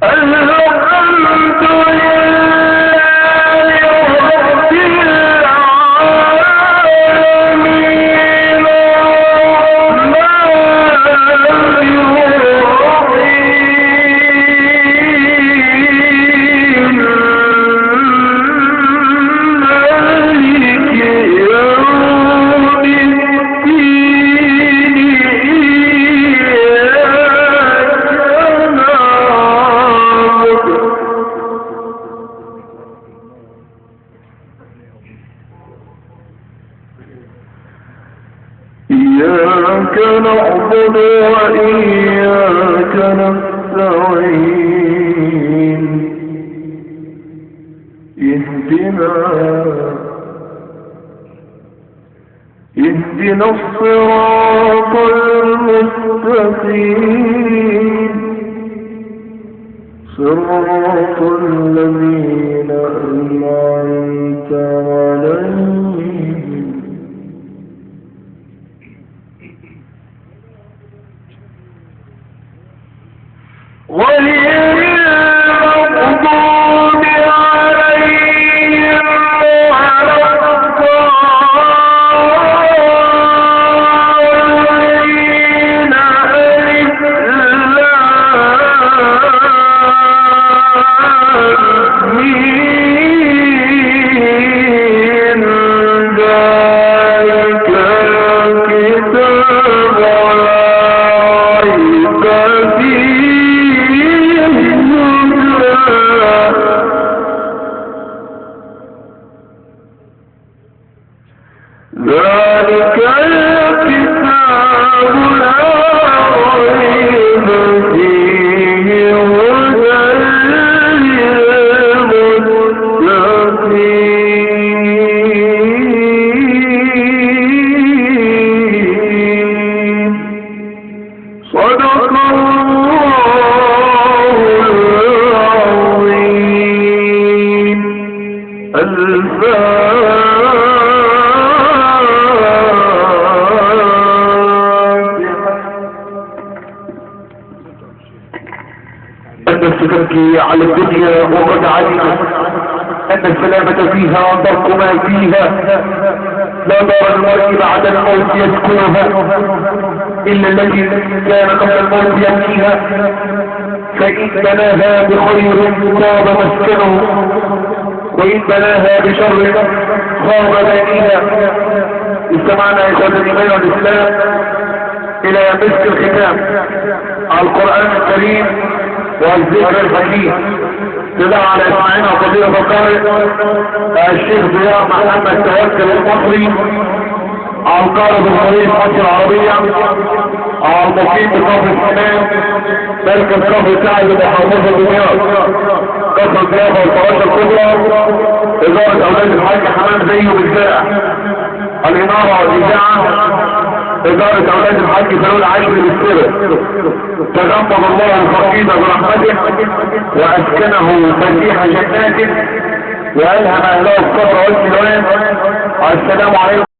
الحمد لله رب العالمين الرحمن الرحيم مالك يوم الدين إياك نعبد إياك نعبد وإياك نستعين اهدنا الصراط المستقيم صراط الذين أنعمت عليهم غير المغضوب عليهم ولا الضالين. ألف لام ميم ذلك الكتاب لا ريب فيه ذلك الكتاب لا ريب فيه هدى للمتقين. صدق الله العظيم. النفس تبكي على الدنيا وقد علمت أن السلامة فيها ترك ما فيها. لا دار المرء بعد الموت يسكنها إلا التي كان قبل الموت يبنيها، فإن بناها بخير طاب مسكنه، وإن بناها بشر خاب بانيها. استمعنا إخوة الإيمان والإسلام إلى مسك الختام على القرآن الكريم والذكر الحكيم. طلع على اسماعيل فضيلة القارئ الشيخ ضياء محمد توكل المصري، على القارئ بالخليج مصر العربية، على المقيم بكفر السمان مركز كفر سعد بمحافظة دمياط، كفر الضيافة والفراشة الكبرى، إدارة أولاد الحاج حمام زيه بالزرع، الإنارة والإذاعة، إدارة أولاد الحاج فاروق عاشر بالسر. تغمد الله الفقيد برحمته وأسكنه فسيح جناته وألهم أهله الصبر والسلوان. السلام عليكم.